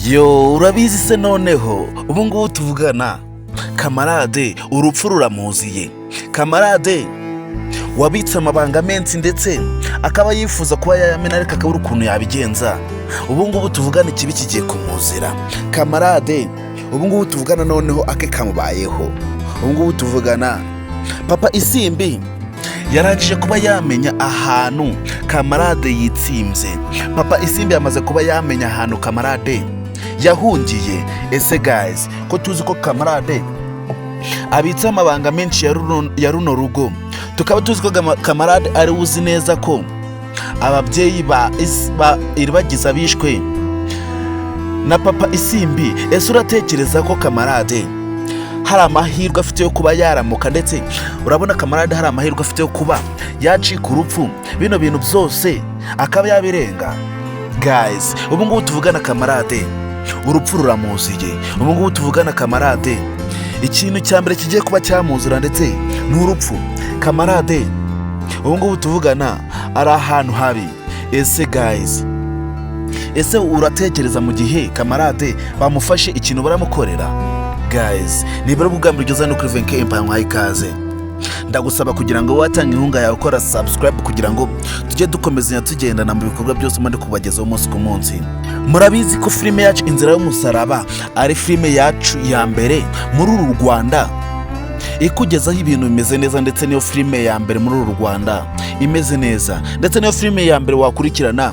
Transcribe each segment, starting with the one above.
Yo, urabizi se? Noneho ubu ngubu tuvugana, Kamarade urupfu ruramuziye. Kamarade wabitse amabanga menshi, ndetse akaba yifuza kuba yayamena, ariko akabura ukuntu yabigenza. Ubu ngubu tuvugana, ikibi kigiye kumuzira. Kamarade ubu ngubu tuvugana, noneho ake kamubayeho. Ubu ngubu tuvugana, Papa Isimbi yarangije kuba yamenya ahantu Kamarade yitsimbye. Papa Isimbi yamaze kuba yamenya ahantu Kamarade yahungiye. Ese guys, ko tuzi ko Kamarade abitse amabanga menshi ya runo rugo, tukaba tuzi ko Kamarade ari we uzi neza ko ababyeyi ba Iribagiza bishwe na Papa Isimbi, ese uratekereza ko Kamarade hari amahirwe afite yo kuba yaramuka? Ndetse urabona Kamarade hari amahirwe afite yo kuba yacika urupfu, bino bintu byose akaba yabirenga? Guys, ubu ngubu tuvugana, Kamarade urupfu ruramuziye. Ubu ngubu tuvugana, Kamarade ikintu cya mbere kigiye kuba cyamuzura ndetse ni urupfu. Kamarade ubu ngubu tuvugana ari ahantu habi. Ese guys, ese uratekereza mu gihe Kamarade bamufashe, ikintu baramukorera? Guys, nibura bwa mbere ugeze hano kuri Venke Empire, nkwaye ikaze. Ndagusaba kugira ngo watanga inkunga yawe ukora subscribe, kugira ngo tujye dukomezanya tugendana mu bikorwa byose muri kubagezaho umunsi ku munsi. Murabizi ko filime yacu Inzira y'Umusaraba ari filime yacu ya mbere muri uru Rwanda ikugezaho ibintu bimeze neza, ndetse niyo filime ya mbere muri uru Rwanda imeze neza, ndetse niyo filime ya mbere wakurikirana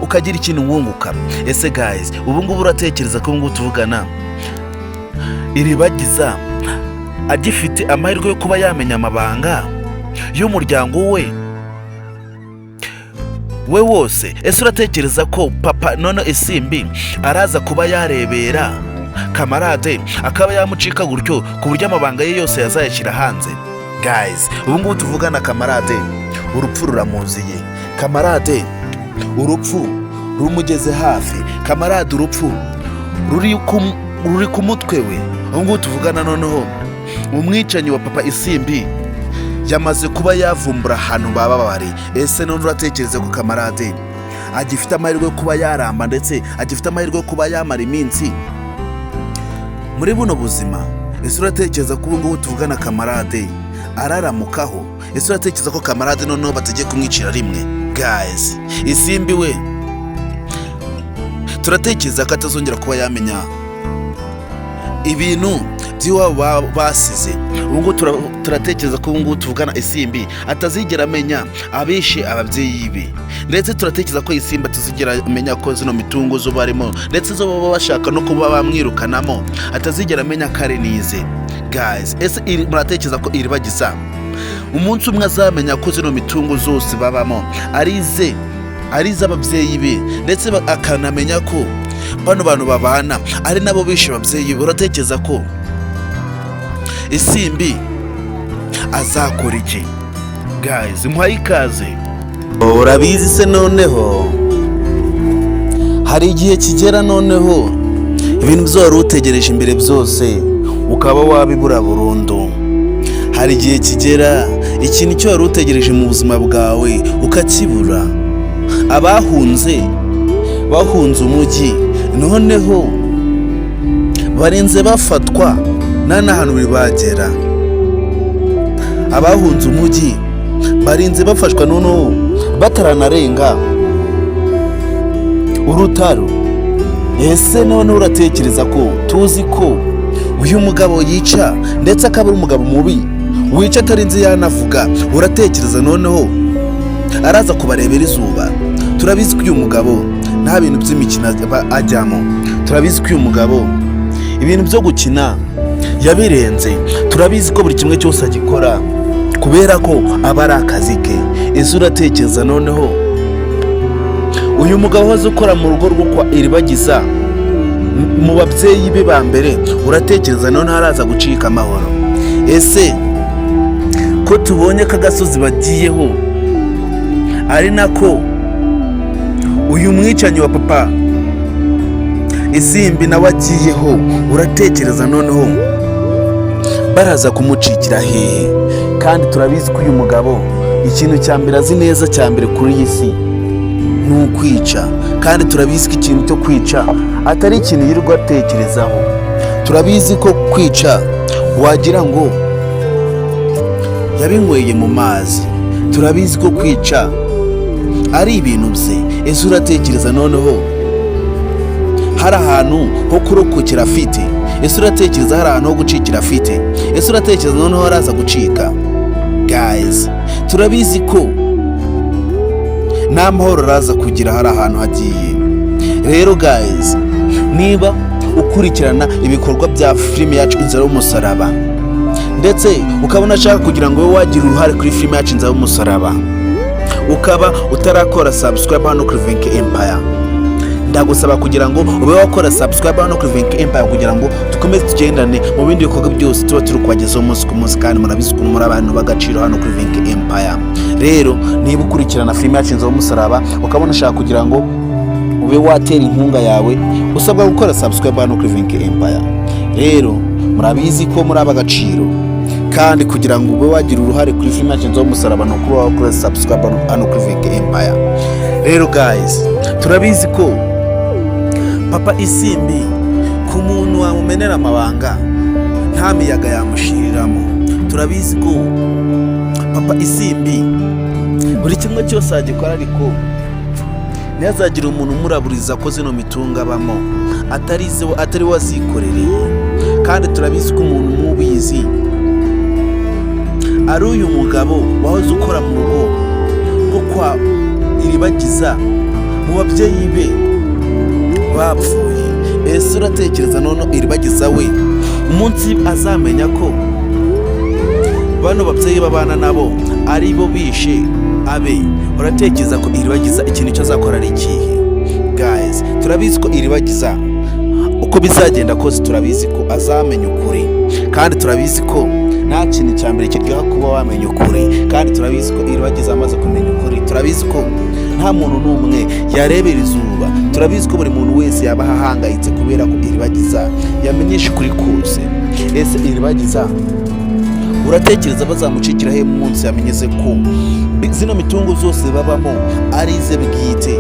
ukagira ikintu wunguka. Ese guys, ubu ngubu uratekereza ko ubu ngubu tuvugana Iribagiza agifite amahirwe yo kuba yamenya amabanga y'umuryango we wose? Ese uratekereza ko Papa none Isimbi araza kuba yarebera Kamarade akaba yamucika gutyo, ku buryo amabanga ye yose yazayashyira hanze? Guys, ubu ngubu tuvugana, Kamarade urupfu ruramuziye. Kamarade urupfu rumugeze hafi. Kamarade urupfu ruri ku mutwe we. Ubu ngubu tuvugana, noneho umwicanyi wa Papa Isimbi yamaze kuba yavumbura ahantu baba bari. Ese none uratekereza ko Kamarade agifite amahirwe yo kuba yaramba, ndetse agifite amahirwe yo kuba yamara iminsi muri buno buzima? Ese uratekereza ko ubu ngubu tuvugana Kamarade araramukaho? Ese uratekereza ko Kamarade noneho batagiye kumwicira rimwe? Guys, Isimbi we turatekereza ko atazongera kuba yamenya ibintu by'iwabo basize. Ubu ngubu turatekereza ko ubu ngubu tuvugana Isimbi atazigera amenya abishe ababyeyi be, ndetse turatekereza ko Isimbi atazigera amenya ko zino mitungo zo barimo, ndetse zo baba bashaka no kuba bamwirukanamo, atazigera amenya ko ari nize. Guys, ese muratekereza ko Iribagiza umunsi umwe azamenya ko zino mitungo zose babamo ari ize, ari iz'ababyeyi be, ndetse akanamenya ko bano bantu babana ari nabo bishe ababyeyi be? Uratekereza ko Isimbi azakora iki? Guys, muhaye ikaze. Urabizi se? Noneho hari igihe kigera, noneho ibintu byose wari utegereje imbere byose ukaba wabibura burundu. Hari igihe kigera ikintu icyo wari utegereje mu buzima bwawe ukakibura. Abahunze, bahunze umujyi, noneho barinze bafatwa, nta n'ahantu bari bagera. Abahunze umujyi barinze bafashwa, noneho bataranarenga urutaro. Ese noneho uratekereza ko tuzi ko uyu mugabo yica, ndetse akaba ari umugabo mubi wica atarinze yanavuga, uratekereza noneho araza kubarebera izuba? Turabizi ko uyu mugabo nta bintu by'imikino aba ajyamo. Turabizi ko uyu mugabo ibintu byo gukina yabirenze. Turabizi ko buri kimwe cyose agikora kubera ko aba ari akazi ke. Ese uratekereza noneho uyu mugabo wahoze ukora mu rugo rwo kwa Iribagiza, mu babyeyi be ba mbere, uratekereza noneho araza gucika amahoro? Ese ko tubonye ko agasozi bagiyeho ari nako uyu mwicanyi wa Papa Isimbi nawe agiyeho, uratekereza noneho baraza kumucikira hehe? Kandi turabizi ko uyu mugabo ikintu cya mbere azi neza cya mbere kuri iyi si Ni ukwica, kandi turabizi ko ikintu cyo kwica atari ikintu yirirwa atekerezaho. Turabizi ko kwica wagira ngo yabinyweye mu mazi. Turabizi ko kwica ari ibintu bye. Ese uratekereza noneho hari ahantu ho kurokokera afite? Ese uratekereza hari ahantu ho gucikira afite? Ese uratekereza noneho araza gucika? Guys, turabizi ko nta mahoro araza kugira hari ahantu hagiye. Rero guys, niba ukurikirana ibikorwa bya filime yacu Inzira y'Umusaraba, ndetse ukabona ashaka kugira ngo ube wagira uruhare kuri filime yacu Inzira y'Umusaraba, ukaba utarakora subscribe hano kuri Venke Empire, ndagusaba kugira ngo ube wakora subscribe hano kuri Venke Empire, kugira ngo dukomeze tugendane mu bindi bikorwa byose tuba turi kubagezaho umunsi ku munsi. Kandi murabizi ukuntu muri abantu b'agaciro hano kuri Venke Empire. Rero niba ukurikirana filime yacu Inzira y'Umusaraba, ukabona ushaka kugira ngo ube watera inkunga yawe, usabwa gukora subscribe hano kuri Venke Empire. Rero murabizi ko muri ab'agaciro, kandi kugira ngo ube wagira uruhare kuri filime yacu Inzira y'Umusaraba ni ukuba wakora subscribe hano kuri Venke Empire. Rero guys, turabizi ko Papa Isimbi, ku muntu wamumenera amabanga, nta miyaga yamushiriramo. Turabizi ko Papa Isimbi buri kimwe cyose yagikora, ariko ntihazagire umuntu umuraburiza ko zino mitungo abamo atari we wazikorereye. Kandi turabizi ko umuntu umubizi ari uyu mugabo wahoze ukora mu rugo rwo kwa Iribagiza, mu babyeyi be bapfuye. Ese uratekereza none Iribagiza we, umunsi azamenya ko bano babyeyi babana nabo ari bo bishe abe, uratekereza ko Iribagiza ikintu cyo azakora ari ikihe? Guys, turabizi ko Iribagiza, uko bizagenda kose, turabizi ko azamenya ukuri, kandi turabizi ko nta kintu cya mbere kiryoha kuba wamenya ukuri. Kandi turabizi ko Iribagiza amaze kumenya ukuri, turabizi ko nta muntu n'umwe yarebera izuba. Turabizi ko buri muntu wese yaba ahangayitse kubera ko Iribagiza yamenyesha ukuri kose. Ese Iribagiza uratekereza bazamucikira he mu munsi yamenyeze ko zino mitungo zose babamo ari ize bwite?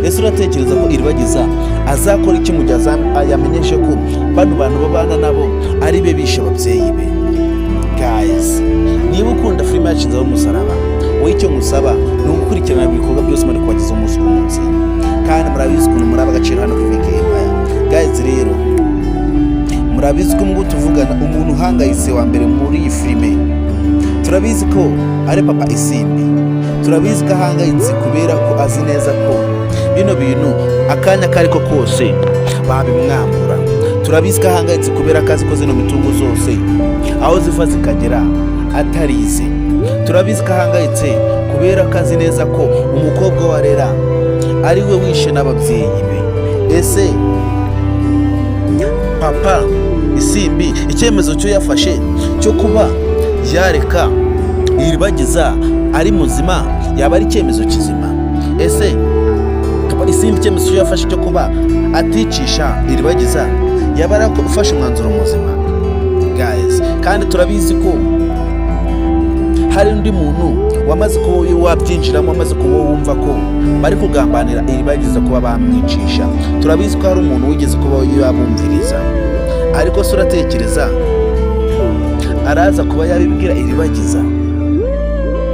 Ese uratekereza ko Iribagiza azakora iki mu gihe yamenyeshe ko bano bantu babana nabo ari be bishe ababyeyi be? Guys, niba ukunda filime yacu Inzira y'Umusaraba, wowe icyo ngusaba ni ugukurikirana ibikorwa byose muri kubagezaho umunsi ku munsi. Kandi murabizi ukuntu muri ab'agaciro hano kuri Venke Empire. Guys, rero murabizi ko ngo tuvugana, umuntu uhangayitse wa mbere muri iyi filime turabizi ko ari Papa Isimbi. Turabizi ko ahangayitse kubera ko azi neza ko bino bintu akanya ako ariko kose babimwambura. Turabizi ko ahangayitse kubera ko azi ko zino mitungo zose aho ziva zikagera atarize. Turabizi ko ahangayitse kubera ko azi neza ko umukobwa we arera ari we wishe n'ababyeyi be. Ese Papa Isimbi, icyemezo cyo yafashe cyo kuba yareka Iribagiza ari muzima yaba ari icyemezo kizima? Ese Papa Isimbi, icyemezo cyo yafashe cyo kuba aticisha Iribagiza yaba yarafashe umwanzuro muzima? Guys, kandi turabizi ko hari undi muntu wamaze kuba wabyinjiramo, wamaze kuba wumva ko bari kugambanira Iribagiza kuba bamwicisha. Turabizi ko hari umuntu wigeze kuba yabumviriza, ariko se uratekereza araza kuba yabibwira Iribagiza?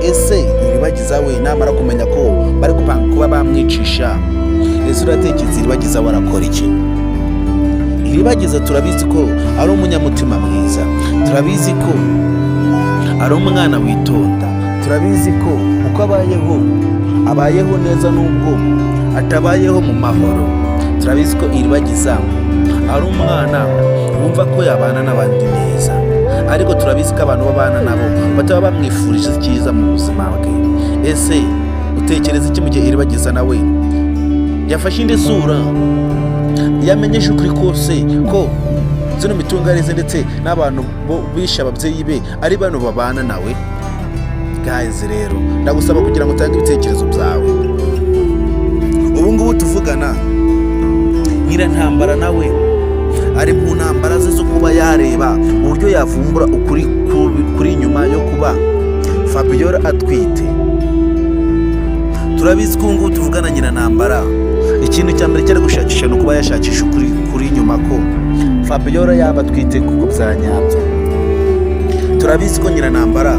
Ese Iribagiza we namara kumenya ko bari gupanga kuba bamwicisha, ese uratekereza Iribagiza we arakora iki? Iribagiza turabizi ko ari umunyamutima mwiza, turabizi ko ari umwana witonda, turabizi ko uko abayeho abayeho neza nubwo atabayeho mu mahoro. Turabizi ko Iribagiza ari umwana wumva ko yabana n'abandi neza, ariko turabizi ko abantu babana nabo bataba bamwifurije icyiza mu buzima bwe. Ese utekereza iki mu gihe Iribagiza nawe yafashe indi sura, yamenyesha ukuri kose ko zino mitungo arize, ndetse n'abantu bo bishe ababyeyi be ari bano babana nawe? Guys, rero ndagusaba kugira ngo utange ibitekerezo byawe. Ubu ngubu tuvugana, Nyirantambara nawe ari mu ntambara ze zo kuba yareba uburyo yavumbura ukuri kuri nyuma yo kuba Fabiola atwite. Turabizi ko Turabizi ko ubu ngubu tuvugana Nyirantambara ikintu cya mbere cyari gushakisha ni ukuba yashakisha ukuri kuri nyuma ko Fabiola yaba atwite kuko bya nyabyo. Turabizi ko Nyirantambara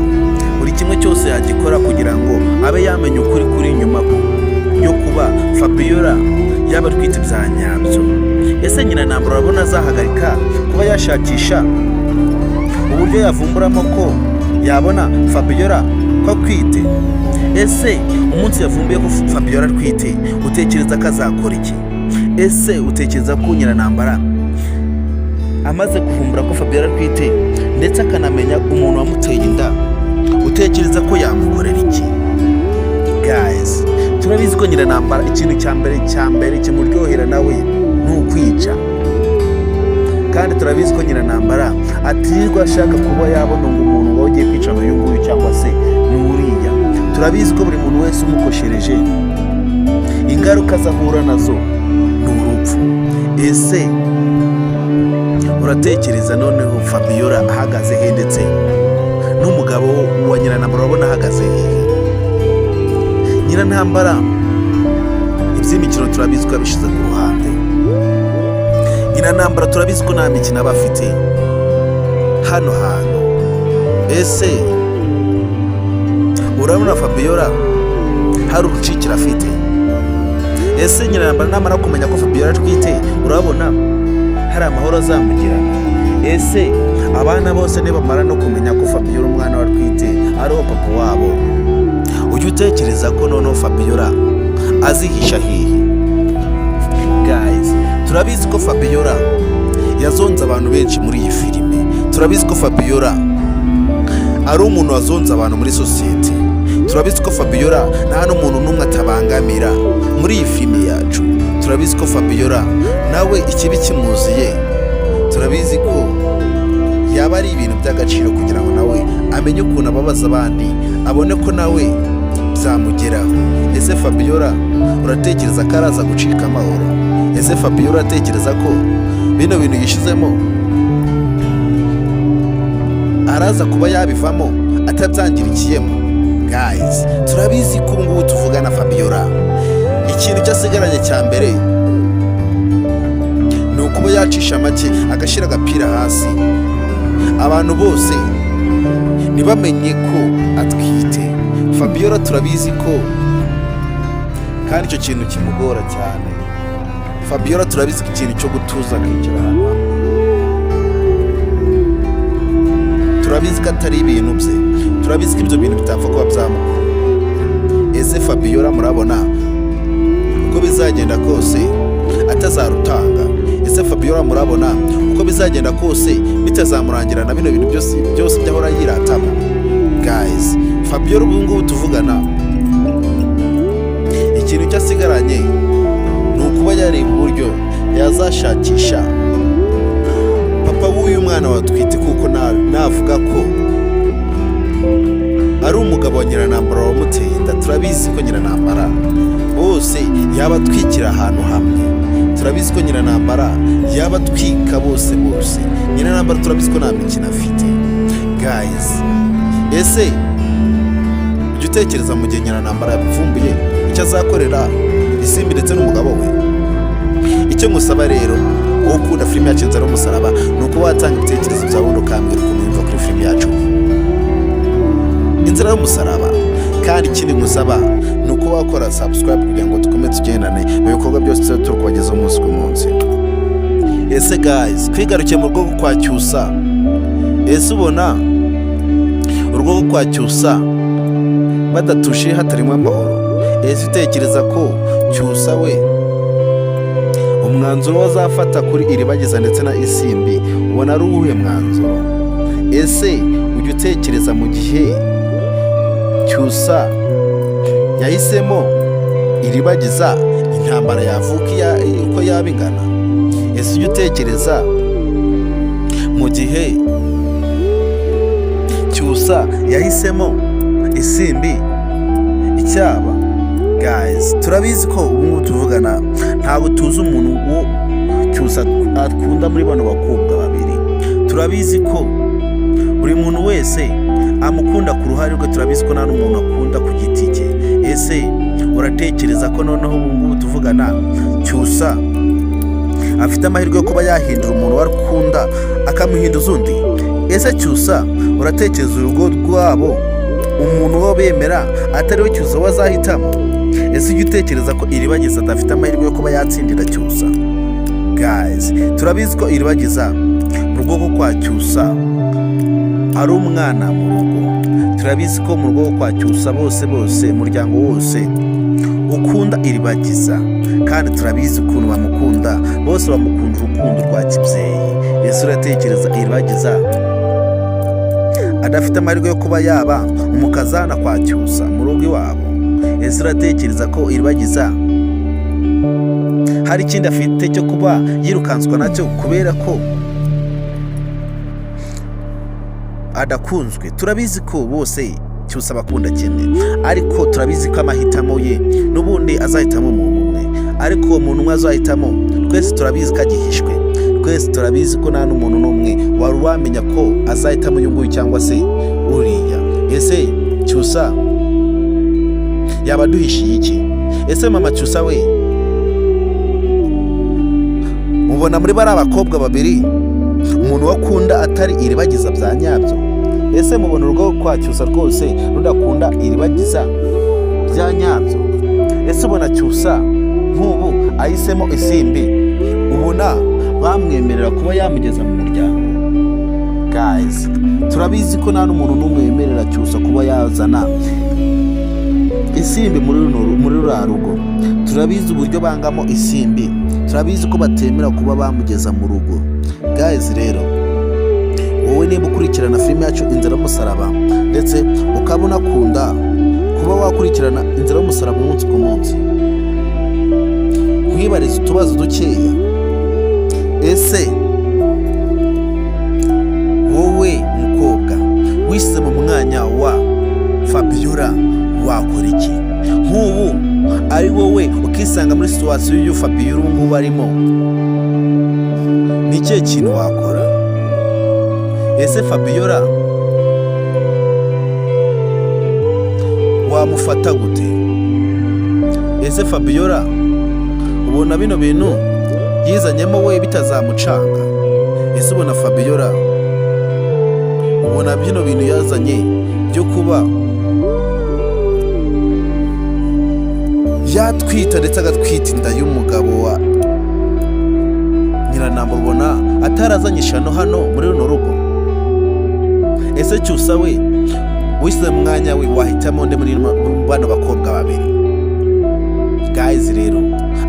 buri kimwe cyose yagikora kugira ngo abe yamenya ukuri kuri nyuma ko yo kuba Fabiola yaba atwite bya nyabyo. Ese Nyirantambara urabona azahagarika kuba yashakisha uburyo yavumburamo ko yabona Fabiola ko atwite? Ese umunsi yavumbuye ko Fabiola atwite, utekereza ko azakora iki? Ese utekereza ko Nyirantambara amaze kuvumbura ko Fabiola atwite ndetse akanamenya umuntu wamuteye inda, utekereza ko yamukorera iki? Guys, turabizi ko Nyirantambara ikintu cya mbere kimuryohera nawe ni ukwica, kandi turabizi ko Nyirantambara atirirwa ashaka kuba yabona ngo umuntu ngo ugiye kwica uyu nguyu cyangwa se n'uriya. Turabizi ko buri muntu wese umukoshereje ingaruka azahura nazo ni urupfu. Ese uratekereza noneho Fabiola ahagaze he, ndetse n'umugabo wa Nyirantambara urabona ahagaze hehe? Nyirantambara iby'imikino turabizi ko yabishyize ku ruhande. Nyirantambara turabizi ko nta mikino aba afite hano hantu. Ese urabona Fabiola hari urucikiro afite? Ese Nyirantambara namara kumenya ko Fabiola atwite, urabona hari amahoro azamugira? Ese abana bose nibamara no kumenya ko Fabiola umwana we atwite ari uwo papa wabo, ujya utekereza ko noneho Fabiola azihisha hehe? Guys, turabizi ko Fabiola yazonze abantu benshi muri iyi filime. Turabizi ko Fabiola ari umuntu wazonze abantu muri sosiyete. Turabizi ko Fabiola nta n'umuntu n'umwe atabangamira muri iyi filime yacu. Turabizi ko Fabiola nawe ikibi kimuziye, turabizi ko yaba ari ibintu by'agaciro kugira ngo nawe amenye ukuntu ababaza abandi, abone ko nawe byamugeraho. Ese Fabiola uratekereza ko araza gucika amahoro? Ese Fabiola uratekereza ko bino bintu yishizemo araza kuba yabivamo atabyangirikiyemo? Guys, turabizi ko ubu ngubu tuvugana Fabiola ikintu cyo asigaranye cya mbere ni ukuba yacisha make agashyira agapira hasi, abantu bose ntibamenye ko atwite. Fabiola turabizi ko kandi icyo kintu kimugora cyane. Fabiola turabizi ko ikintu cyo gutuza akicara ahantu hamwe, turabizi ko atari ibintu bye. Turabizi ko ibyo bintu bitapfa kuba byamukura. Ese Fabiola murabona uko bizagenda kose atazarutanga? Ese Fabiola murabona uko bizagenda kose bitazamurangira na bino bintu byose byose byahora yiratamo? Guys, Fabiola ubu ngubu tuvugana ikintu cyo asigaranye ni ukuba yareba uburyo yazashakisha papa w'uyu mwana watwite, kuko navuga ko ari umugabo wa Nyirantambara wamuteye inda, turabizi ko Nyirantambara bose yaba atwikira ahantu hamwe. Turabizi ko Nyirantambara yaba atwika bose bose. Nyirantambara turabizi ko nta mikino afite. Guys, ese ujya utekereza mu gihe Nyirantambara yabivumbuye icyo azakorera Isimbi ndetse n'umugabo we? Icyo musaba rero, wowe ukunda filime yacu Inzira y'Umusaraba, ni uko watanga ibitekerezo byawe ubundi ukambwira ukuntu wumva kuri filime yacu Inzira y'Umusaraba. Kandi ikindi ngusaba ni uko wakora subscribe kugira ngo dukomeze tugendane mu bikorwa byose tuba turi kubagezaho umunsi ku munsi. Ese guys, twigarukiye mu rugo kwa Cyusa, ese ubona urugo rwo kwa Cyusa badatuje hatarimo amahoro? Ese utekereza ko Cyusa we umwanzuro azafata kuri Iribagiza ndetse na Isimbi ubona ari uwuhe mwanzuro? Ese ujya utekereza mu gihe Cyusa yahisemo Iribagiza, intambara yavuka uko yaba ingana? Ese ujya utekereza mu gihe Cyusa yahisemo Isimbi icyaba? Guys, turabizi ko ubu ngubu tuvugana ntabwo tuzi umuntu wo Cyusa akunda muri bano bakobwa babiri. Turabizi ko buri muntu wese amukunda ku ruhare rwe. Turabizi ko nta n'umuntu akunda ku giti cye. Ese Uratekereza ko noneho ubu ngubu tuvugana Cyusa afite amahirwe yo kuba yahindura umuntu we akunda akamuhinduza undi? Ese Cyusa, uratekereza urugo rwabo umuntu wo bemera atari we Cyusa we azahitamo? Ese ujya utekereza ko Iribagiza adafite amahirwe yo kuba yatsindira Cyusa? Guys, turabizi ko Iribagiza mu rugo kwa Cyusa ari umwana mu rugo. Turabizi ko mu rugo kwa Cyusa bose bose, umuryango wose ukunda Iribagiza, kandi turabizi ukuntu bamukunda bose, bamukunda urukundo rwa kibyeyi. Ese uratekereza Iribagiza adafite amahirwe yo kuba yaba umukazana kwa Cyusa mu rugo iwabo? Ese uratekereza ko Iribagiza hari ikindi afite cyo kuba yirukanswa nacyo kubera ko adakunzwe? Turabizi ko bose Cyusa abakunda kimwe, ariko turabizi ko amahitamo ye n'ubundi azahitamo umuntu umwe, ariko uwo muntu umwe azahitamo twese turabizi ko agihishwe. Twese turabizi ko nta n'umuntu n'umwe wari wamenya ko azahitamo uyu nguyu cyangwa se uriya. Ese Cyusa yaba aduhishiye iki? Ese mama Cyusa we, mubona muri bariya bakobwa babiri umuntu wakunda atari Iribagiza bya nyabyo? Ese mubona urugo kwa Cyusa rwose rudakunda Iribagiza bya nyabyo? Ese ubona Cyusa nk'ubu ahisemo Isimbi, ubona bamwemerera kuba yamugeza mu muryango? Guys, turabizi ko nta n'umuntu n'umwe wemerera Cyusa kuba yazana Isimbi muri ruriya rugo. Turabizi uburyo bangamo Isimbi, turabizi ko batemera kuba bamugeza mu rugo. Guys, rero wowe niba ukurikirana filime yacu Inzira y'Umusaraba, ndetse ukaba unakunda kuba wakurikirana Inzira y'Umusaraba umunsi ku munsi, nkwibariza utubazo dukeya. Ese wowe mukobwa wishyize mu mwanya wa Fabiola, wakora iki? Nk'ubu ari wowe ukisanga muri situation y'uyu Fabiola ubu ngubu arimo, ni ikihe kintu wakora? Ese Fabiola wamufata gute? Ese Fabiola ubona bino bintu yizanyemo we bitazamucanga? Ese ubona Fabiola, ubona bino bintu yazanye byo kuba yatwita ndetse agatwita inda y'umugabo wa Nyiranamba, ubona atarazanye ishano hano muri runo rugo? Ese Cyusa we, wishyize mu mwanya we, wahitamo nde muri bano bakobwa babiri? Guys, rero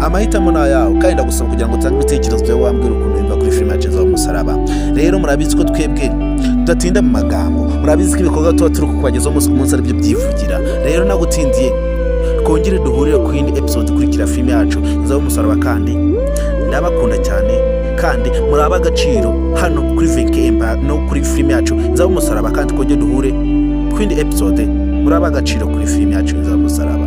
amahitamo ni ayawe, kandi ndagusaba kugira ngo utange ibitekerezo byawe, wambwira ukuntu wumva kuri filime yacu y'Umusaraba. Rero murabizi ko twebwe tudatinda mu magambo, murabizi ko ibikorwa tuba turi kubagezaho umunsi ku munsi aribyo byivugira. Rero nagutindiye, twongere duhurire ku yindi episode ikurikira filime yacu Inzira y'Umusaraba, kandi ndabakunda cyane kandi muri ab'agaciro hano kuri VK Empire no kuri filime yacu Inzira y'Umusaraba. Kandi twongere duhure ku yindi episode. Muri ab'agaciro kuri filime yacu Inzira y'Umusaraba.